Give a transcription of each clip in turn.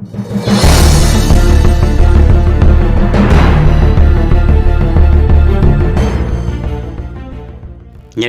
Nyob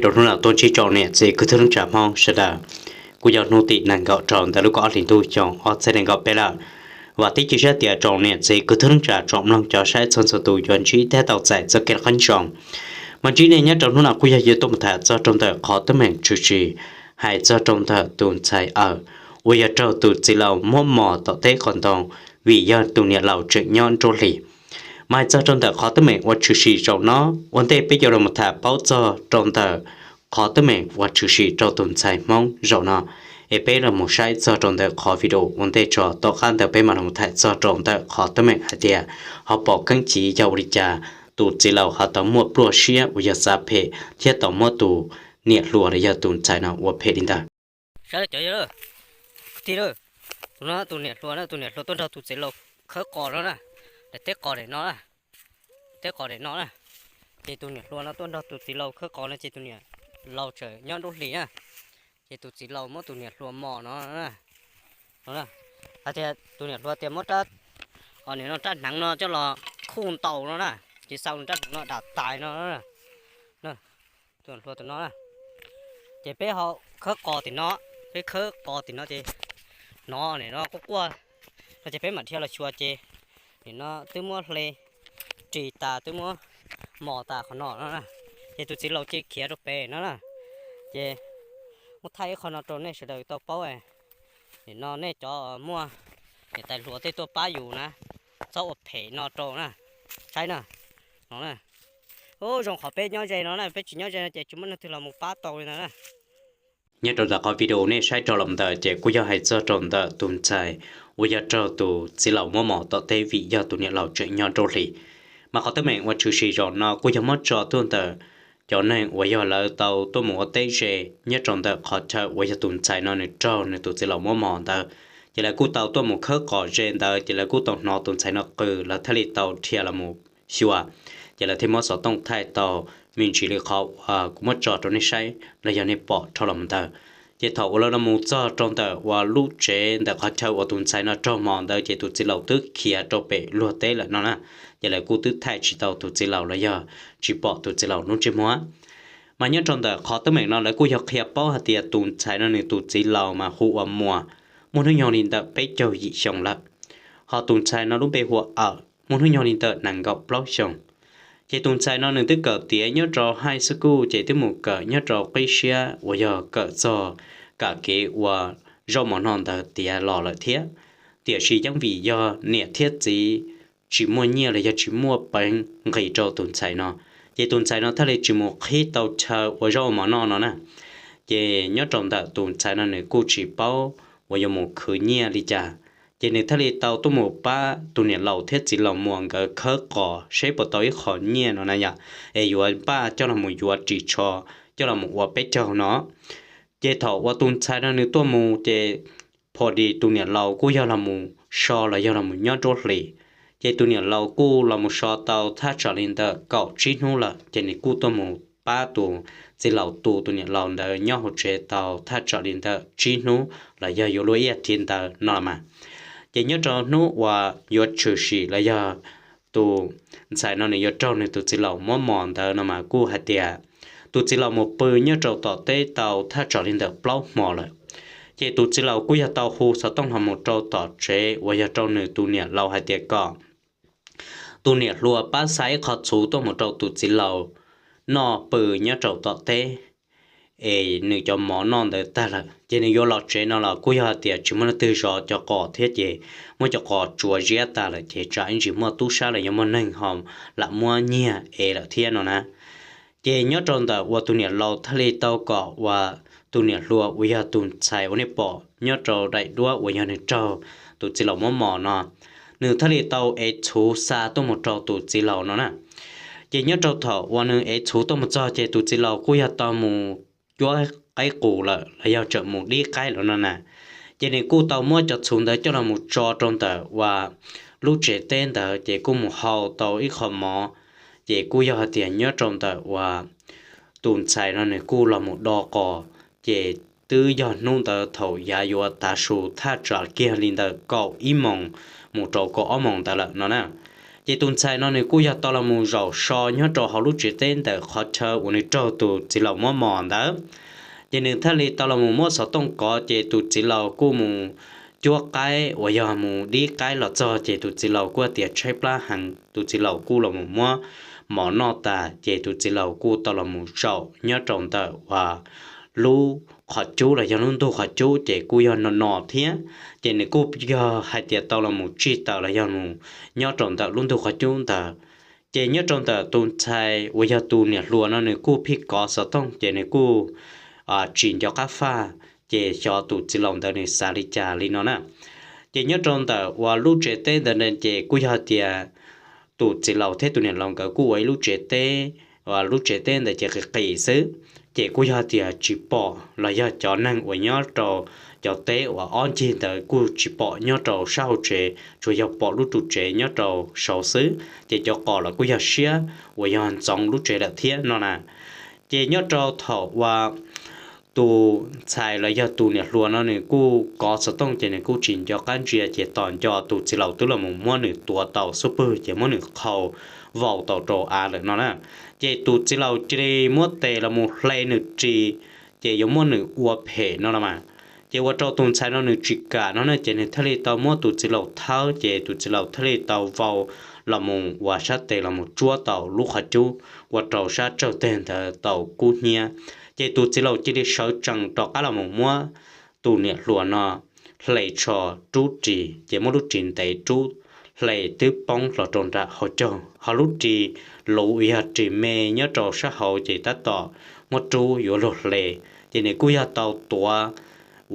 rau hnub no tuaj ntsib rau niam txiv kwv tij neej tsa Hmoob sawv daws, kuj yog hnub tim nees nkaum rau ntawm lub kaum ob hlis ntuj xyoo ob txhiab nees nkaum peb lawm. Vam thiab cia siab tias rau niam txiv kwv tij neej tsa tsoom mloog cov saib txhua txhua tus yuav ntsib thiab tau txais txoj kev lom qab ntsoov. Mas ntsib nej nyob rau hnub no kuj yog yuav tuaj mus tham txog rau ntawm qhov teeb meem tshwm sim hais txog rau ntawm tus ntxhais Awm uas yog raug tus txiv laus muab mos tom teb qos ntoo vim yog tus niam laus tseem nyob nruab hlis. Mas hais txog rau ntawm qhov teeb meem uas tshwm sim zaum no, ua ntej peb yuav los tham paub txog rau ntawm qhov teeb meem uas tshwm sim rau tus ntxhais Hmoob zaum no, es peb los mus saib txog rau ntawm qhov video ua ntej tso, tom qab ntawd peb mam los tham txog rau ntawm qhov teeb meem hais tias ho pom keeb tiv yog ua li cas tus txiv laus ho tau muaj pluaj siab uas yog xav phem thiab tau muab tus niam hluas los yog tus ntxhais no ua phem li ntawd. Saib cov yawg, tus no tus niam hluas na, tus niam hluas tuaj nrog tus txiv laus khawb qos no na, daim teb qos daim no, teb qos daim no na. Ces tus niam hluas no tuaj nrog tus txiv laus khawb qos no ces tus niam laus tseem nyob nruab hlis na. Ces tus txiv laus muab tus niam hluas mos no, hais tias tus niam hluas tias muab rab, nim no rab hneev no coj los khuj ntaus no na, ces xaus rab hneev no dam tais no. Tus niam hluas tus no, ces peb ho khawb qos tim no, peb khawb qos tim no ces hnov nim no quaj quaj no ces peb mam dhia los xyuas ces nim no twb muab hle ris tas, twb muab mos tas qhov no no na. Ces tus txiv laus ces khiav rau pem no na. Ces muab thaij ib qho no rau nej sawv daws tau paub, nim no nej cov muaj niam tais hluas tej tuaj pab yus na, txhob ua phem no rau na, saib na, no na. Ub, zoo qhov peb nyob ze no na, peb tsis nyob ze no ces tsis muaj neeg twg los mus pab tau li ntawd na. Nyob rau ntawm qhov video nej saib rau los ntawd ces kuj yog hais txog rau ntawm tus ntxhais uas yog raug tus txiv laus muab mos tom teb vim yog tus niam laus tseem nyob nruab hlis. Mas qhov teeb meem uas tshwm sim zaum no kuj yog muab tso tuaj ntawm cov neeg uas yog lawv tau tuaj mus ua teb ze nyob rau ntawm qhov chaw uas yog tus ntxhais no nws raug nws tus txiv laus muab mos ntawd. Ces lawv kuj tau tuaj mus khawb qos ze ntawd ces lawv kuj tau hnov tus ntxhais no qw, lawv thiaj li tau dhia los mus xyuas. Ces lawv thiaj muab xov tooj thaij tau me ntsis li qhov uas kuv muab tso rau nej saib los yog nej pom dhau los mus ntawd. Ces thaum uas lawv los mus txog rau ntawm uas lub tsev ntawm qhov chaw uas tus ntxhais no raug mos ntawd ces tus txiv laus twb khiav rau pem luag teb lawm no na. Ces lawv kuj twb thaij tsis tau tus txiv laus los yog tsis pom tus txiv laus lub ntsej muag. Mas nyob rau ntawm qhov teeb meem no lawv kuj yog qhia paub hais tias tus ntxhais no nws tus txiv laus mas hu ua Muas, muaj hnub nyoog li ntawm peb caug yim xyoo lawm. Ho tus ntxhais no lub npe hu ua Awm, muaj hnub nyoog li ntawm nees nkaum plaub xyoo. Ces tus ntxhais no nws twb kawm tiav nyob rau high school ces twb mus kawm nyob rau qib siab uas yog kawm txog kam kev ua zaub mov noj ntawd tiav los lawm thiab. Tiam sis yeej vim yog niam thiab txiv tsis muaj nyiaj los yog tsis muaj peev nqis rau tus ntxhais no, ces tus ntxhais no thiaj li tsis mus qhib tau chaw ua zaub ua mov noj no na. Ces nyob rau ntawm tus ntxhais no nws kuj tsis paub uas yuav mus khwv nyiaj li cas, ces nws thiaj li tau tuaj mus pab tus niam laus thiab txiv laus Muas nkawd khawb qos seb puas tau ib qho nyiaj no na yom, es yuav npaj coj los mus yuav ris tsho coj los mus ua peb caug no. Ces thaum uas tus ntxhais no nws tuaj mus ces pom tis tus niam laus kuj yog los mus so los yog los mus nyob nruab hlis. Ces tus niam laus kuj los mus so tau thaj tsam li ntawm kaum tsib hnub lawm ces nws kuj tuaj mus pab tus txiv laus tu tus niam laus ntawd nyob hauv tsev tau thaj tsam li ntawm tsib hnub los yog yuav luag ib as thiv ntawd no los mas. Ces nyob rau hnub uas yuav tshwm sim los yog tus ntxhais no nws yuav raug nws tus txiv laus muab mos ntawd no mas kuj hais tias tus txiv laus mus pw nyob rau tom teb tau thaj tsam li ntawm plaub hmo lawm. Ces tus txiv laus kuj yog tau hu xov tooj los mus rau tom tsev uas yog rau nws tus niam laus hais tias kom tus niam hluas pab xa ib qho txhuv tuaj mus rau tus txiv laus noj pw nyob rau tom teb es nws cov mov noj ntawd tag lawm ces nws yuav los tsev no los kuj yog hais tias tsis muaj leej twg zov cov qos thiab ces muab cov qos tsuav ziab tag lawm ces tsam ib ntsis muaj tub sab los yog muaj neeg ho lam muab nyiag ev lawm thiab no na. Ces nyob rau ntawm uas tus niam laus thiaj li tau kom uas tus niam hluas uas yog tus ntxhais uas nej pom nyob rau daim duab uas yog nws raug tus txiv laus muab mos no, nws thiaj li tau ev txhuv xa tuaj mus rau tus txiv laus no na. Ces nyob rau thaum uas nws ev txhuv tuaj mus txog ces tus txiv laus kuj yog tau mus cuab qaib qus lawm los yog tseem mus dib qaib lawm no na. Ces nws kuj tau muab cov txhuv ntawd coj los mus tso rau ntawm uas lub tsev teb ntawd ces kuj mus hau tau ib qho mov. Ces kuj yog hais tias nyob rau ntawm uas tus ntxhais no nws kuj los mus do qos, ces twb yog hnub ntawd thaum yav yuav tav su thaj tsam kiag li ntawm kaum ib moos mus rau kaum ob moos ntawd lawm no na. Ces tus ntxhais no nws kuj yog tau los mus zaum so nyob rau hauv lub tsev teb ntawm qhov chaw uas nws raug tus txiv laus muab mos ntawd. Ces nws thiaj li tau los mus muab xov tooj kov, ces tus txiv laus kuj mus cuab qaib uas yog mus dib qaib los txog, ces tus txiv laus kuj tias tshaib plab heev, tus txiv laus kuj los mus muab mov noj tas, ces tus txiv laus kuj tau los mus zaum nyob rau ntawm uas lub qhov cub los yog lub ntug qhov cub, ces kuj yog no no thiab. Ces nws kuj yog hais tias tau los mus tsij taws los yog mus nyob rau ntawm lub ntug qhov cub ntawd. Ces nyob rau ntawm tus ntxhais uas yog tus niam hluas no nws kuj phij kov xov tooj, ces nws kuj tsis nco qab faj, ces xyov tus txiv laus ntawd nws xav li cas li no na. Ces nyob rau ntawm uas lub tsev teb ntawd ces kuj yog tias tus txiv laus thiab tus niam laus nkawd kuj ua ib lub tsev teb, lub tsev teb ntawd ces qis qis xwb, ces kuj yog tias tsis pom los yog cov neeg uas nyob rau cov teb uas ob ncig ntawd kuj tsis pom nyob rau sab hauv tsev, tsuas yog pom lub ru tsev nyob rau saud xwb, ces cov qos los kuj yog siab uas yog ntxoov lub tsev lawm thiab no na. Ces nyob rau thaum uas tus ntxhais los yog tus niam hluas no nws kuj kov xov tooj, ces nws kuj tsis nco qab ntsia, ces tos nco tus txiv laus twb los mus muab nws tuav tau xub pwg, ces muab nws qhau vau tau rau av lawm no na. Ces tus txiv laus cia li muab tes los mus hle nws ris, ces yuav muab nws ua phem no los mas. Ces ua rau tus ntxhais no nws tsis kam no na, ces nws thiaj li tau muab tus txiv laus thawb, ces tus txiv laus thiaj li tau vau los mus ua sab tes los mus tsuab tau lub qhov cub, ua rau sab tsawg teg ntawd tau kub hnyiab. Ces tus txiv laus cia li sawv tsees rov qab los mus muab tus niam hluas no hle tsho rub ris, ces muab lub ris ntev rub hle twb poob los rau nram hauv caug, ho lub ris luv uas yog ris me nyob rau sab hauv ces tab tom muab rub yuav luag hle, ces nws kuj yog tau tuav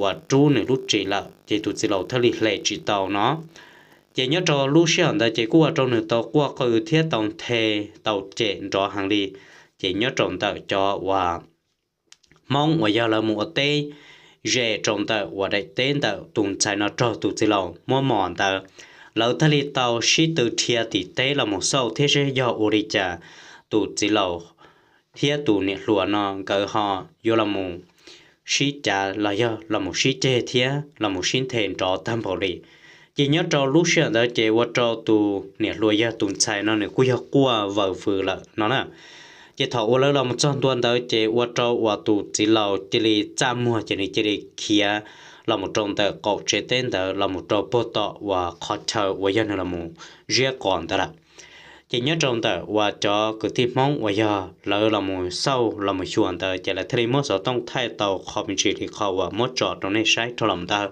uas rub nws lub ris lawm, ces tus txiv laus thiaj li hle tsis tau no. Ces nyob rau lub sij hawm ntawd ces kuj ua rau nws tau quaj qw thiab tau nthe, tau cem nrov heev li. Ces nyob rau ntawm cov uas Hmoob uas yog lawv mus ua teb ze rau ntawm uas daim teb ntawm tus ntxhais no raug tus txiv laus muab mos ntawd, lawv thiaj li tau sib tw dhia tim teb los mus xauj thiab seb yog ua li cas tus txiv laus thiab tus niam hluas no nkawd ho yuav los mus sib cav los yog los mus sib ceg thiab los mus sib nthe nrov tag npaum li. Ces nyob rau lub sij hawm ntawd ces ua rau tus niam hluas yog tus ntxhais no nws kuj yog quaj vawv vwm lawm no na. Ces thaum uas lawv los mus txog ntua ntawd ces ua rau uas tus txiv laus cia li txaj muag, ces nws cia li khiav los mus rau ntawm qaum tsev teb ntawd los mus rau puag tom uas qhov chaw uas yog nws los mus ziab qos ntawd lawm. Ces nyob rau ntawm uas cov kwv tij Hmoob uas yog lawv los mus xauj los mus xyuas ntawd ces lawv thiaj li muab xov tooj thaij tau qhov me ntsis li qhov uas muab tso rau nej saib rau los ntawd.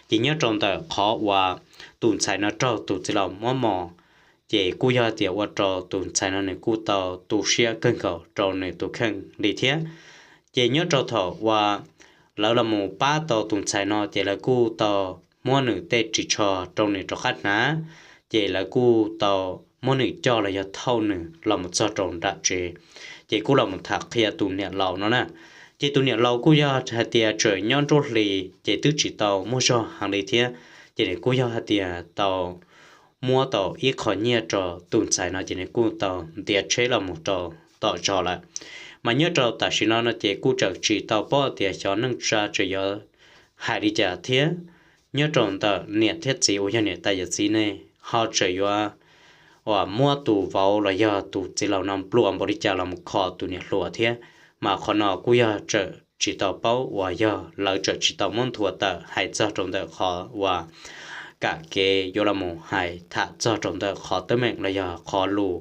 Ces nyob rau ntawm qhov uas tus ntxhais no raug tus txiv laus muab mos, ces kuj yog tias ua rau tus ntxhais no nws kuj tau tu siab kawg nkaus rau nws tus kheej li thiab. Ces nyob rau thaum uas lawv los mus pab tau tus ntxhais no ces lawv kuj tau muab nws tej ris tsho rau nws rov qab hnav, ces lawv kuj tau muab nws coj los yog thauj nws los mus txog rau nram tsev, ces kuj los mus tham qhia tus niam laus no na. Ces tus niam laus kuj yog hais tias tseem nyob nruab hlis ces twb tsis tau muaj zog heev li thiab, ces nws kuj yog hais tias tau muab tau ib qho nyiaj rau tus ntxhais no ces nws kuj tau ntiav tsheb los mus rau tom zos lawm. Mas nyob rau tam sim no no ces kuj tseem tsis tau paub tias xyov neej tsa tseem yuav hais li cas thiab. Nyob rau ntawm niam thiab txiv uas yog niam tais yawm txiv ne ho tseem yuav uas muab tus vauv los yog tus txiv laus no nplua npaum li cas los mus kho tus niam hluas thiab. Mas qhov no kuj yog tseem tsis tau paub uas yog lawv tseem tsis tau muab nthuav tawm hais txog rau ntawm qhov uas kam kev yuav los mus hais tham txog rau ntawm qhov teeb meem los yog qhov lus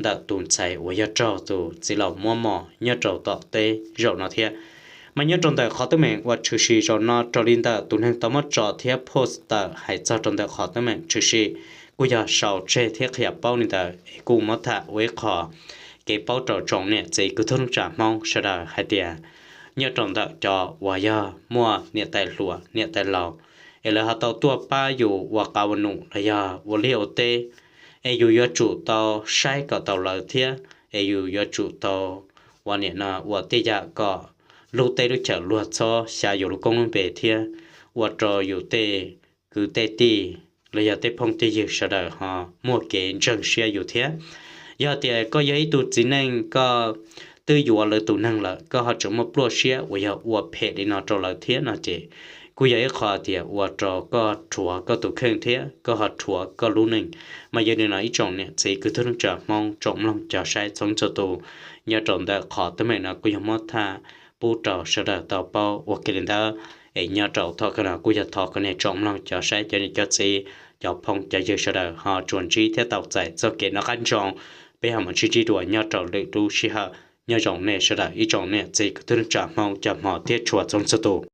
ntawm tus ntxhais uas yog raug tus txiv laus muab mos nyob rau tom teb zaum no thiab. Mas nyob rau ntawm qhov teeb meem uas tshwm sim zaum no raws li ntawm tus neeg tau muab tso thiab post tawm hais txog rau ntawm qhov teeb meem tshwm sim kuj yog sau tseg thiab qhia paub li ntawd es kuj muab tham ua ib qho kev paub rau tsoom niam txiv kwv tij neej tsa Hmoob sawv daws hais tias nyob rau ntawm cov uas yog muaj niam tais hluas niam tais laus es lawv ho tau tuaj pab yus ua qav ua num los yog ua liaj ua teb, es yus yuav tsum tau saib kom tau lawv thiab, es yus yuav tsum tau ua niam no ua tej yam kom lub teb lub chaws luag txhob xyav yus lub koob lub npe thiab ua rau yus tej kwv tej tij los yog tej phooj tej ywg sawv daws ho muaj kev ntseeg siab yus thiab. Yog tias koj yog ib tug txiv neej koj twb yuav lawv tus neeg lawm, koj ho tseem muaj pluaj siab uas yog ua phem li no rau lawv thiab no ces kuj yog ib qho tias ua rau koj rhuav koj tus kheej thiab koj ho rhuav koj lub neej. Mas yog li no ib tsoom niam txiv kwv tij neej tsa Hmoob tsoom mloog cov saib txhua txhua tus, nyob rau ntawm qhov teeb meem no kuj yog muab tham pub rau sawv daws tau paub ua ke li ntawd. Es nyob rau thaum kawg no kuj yog thov kom nej tsoom mloog cov saib cov niam cov txiv, cov phooj cov ywg sawv daws ho tsuas ntsib thiab tau txais txoj kev noj qab nyob zoo. Peb ho mus sib ntsib dua nyob rau lwm lub sij hawm. Nyob zoo nej sawv daws ib tsoom niam txiv kwv tij neej tsa Hmoob cov hmov thiab tshua txhua txhua tus.